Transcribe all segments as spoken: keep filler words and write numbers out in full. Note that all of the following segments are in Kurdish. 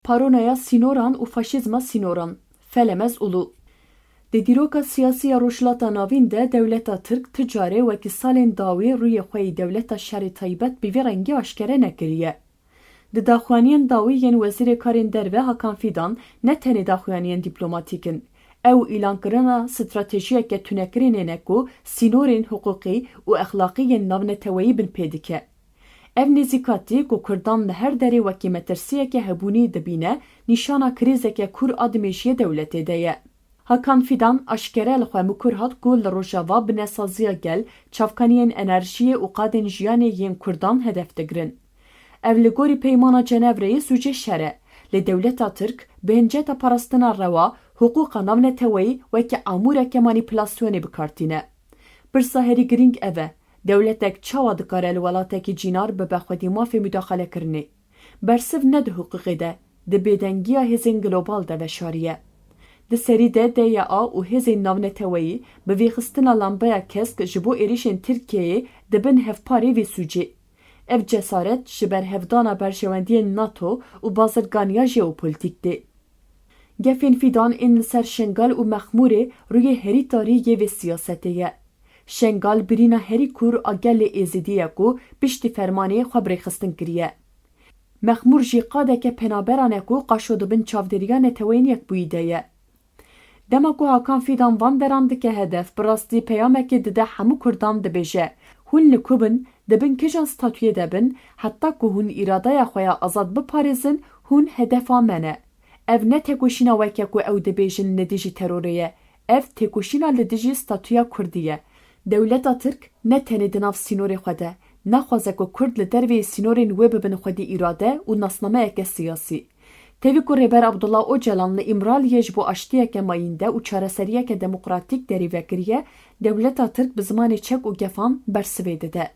Paranoya sînoran û faşîzma sînoran. Felemez Ulu. Di dîroka siyasî ya Rojhilata Navîn de dewleta Tirk ti carê wekî salên dawî rûyê xwe yî dewleta şerê taybet bi vî rengî aşkere nekiriye. Di daxuyaniyên dawî yên Wezîrê Karên Derve Hakan Fîdan ne tenê daxuyaniyên dîplomatîk in. Ew îlankirina stratejiyeke tunekirinê ne ku sînorên hiqûqî û exlaqî yên navneteweyî binpê dike. Ev nêzîkatî ku Kurdan li her derê wekî metirsiyeke hebûnî dibîne, nîşana krîzeke kûr a di mêjiyê dewletê de ye. Hakan Fîdan aşkere li xwe mikur hat ku li Rojava bi nesaziya gel, çavkaniyên enerjiyê û qadên jiyanê yên Kurdan hedef digirin. Ev li gorî Peymana Cenevreyê sûcê şer e, lê dewleta Tirk bi hinceta parastina rewa, hiqûqa navneteweyî weke amûreke manîpulasyonê bi kar tîne. Pirsa herî girîng ev e, dewletek çawa dikare li welatekî cînar bibe xwedî mafê mudaxalekirinê? Bersiv ne di hiqûqê de, di bêdengiya hêzên global de veşariye. Di serî de D Y A û hêzên navneteweyî bi vêxistina lambeya kesk ji bo êrîşên Tirkiyeyê dibin hevparê vê sûcê. Ev cesaret ji ber hevdana berjewendiyên NATO û bazirganiya jeopolîtîk tê. Gefên Fîdan ên li ser Şengal û Mexmûrê rûyê herî tarî yê vê siyasetê ye. Şengal birîna herî kûr a gelê Êzidî ye ku piştî fermanê xwe bi rêxistin kiriye. Mexmûr jî qadeke penaberan e ku qaşo di bin çavdêriya Neteweyên Yekbûyî de ye. Dema ku Hakan Fîdan van deran dike hedef, bi rastî peyamekê dide hemû Kurdan, dibêje, hûn li ku bin, di bin kîjan statuyê de bin, heta ku hûn îradeya xwe ya azad biparêzin, hûn hedefa me ne. Ev ne têkoşîna weke ku ew dibêjin li dijî terorê ye. Ev têkoşîna li dijî statuya Kurdî ye. Dewleta Tirk ne tenê di nav sînorê xwe de, naxwaze ku Kurd li derveyî sînorên wê bibin xwedî îrade û nasnameyeke siyasî. Tevî ku Rêber Abdullah Ocalan li Îmraliyê ji bo aştiyeke mayînde û çareseriyeke demokratîk derî vekiriye, dewleta Tirk bi zimanê çek û gefan bersivê dide.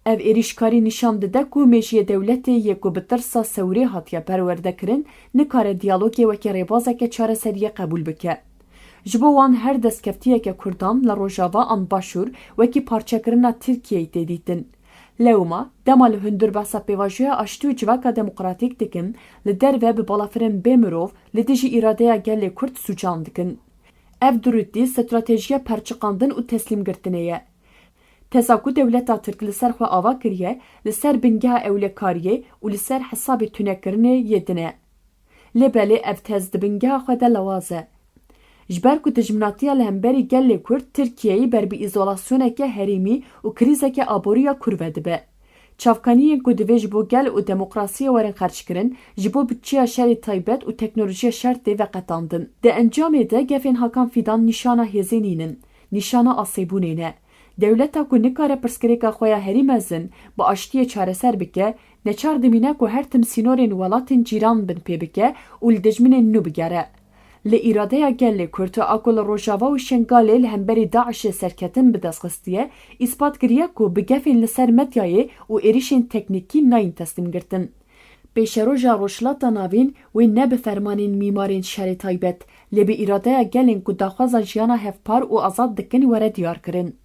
Ev êrîşkarî nîşan dide ku mêjiyê dewletê yê ku bi tirsa sewrê hatiye perwerdekirin, nikare diyalogê wekî rêbazeke çareseriyê qebûl bike. Ji bo wan her destkeftiyeke Kurdan li Rojava an Başûr wekî parçekirina Tirkiyeyê tê dîtin. Lewma, dema li hundir behsa pêvajoya aştî û civaka demokratîk dikin, li derve bi balafirên bê mirov li dijî îradeya gelê Kurd sûcan dikin. Ev durûtî stratejiya perçiqandin û teslîmgirtinê ye. Teza ku dewleta Tirk li ser xwe ava kiriye, li ser bingeha ewlekariyê û li ser hesabê tunekirinê yê din e. Lê belê ev tez di bingeha xwe de lewaz e. Ji ber ku dijminatiya li hemberî gelê Kurd Tirkiyeyê ber bi îzolasyoneke herêmî û krîzeke aborî ya kûr ve dibe. Çavkaniyên ku divê ji bo gel û demokrasiyê werin xerckirin, ji bo budçeya şerê taybet û teknolojiya şer tê veqetandin. Di encamê de gefên Hakan Fîdan nîşana hêzê nînin, nîşana asêbûnê ne. Dewleta ku nikare pirsgirêka xwe ya herî mezin bi aştiyê çareser bike, neçar dimîne ku her tim sînorên welatên cîran binpê bike û li dijminên nû bigere. Li îradeya gelê Kurd a ku li Rojava û Şengalê li hemberî DAIŞê serketin bi dest xistiye, îspat kiriye ku bi gefên li ser medyayê û êrişên teknîkî nayên teslîmgirtin. Pêşeroja Rojhilata Navîn wê ne bi fermanên mîmarên şerê taybet, lê bi îradeya gelên ku daxwaza jiyana hevpar û azad dikin were diyarkirin.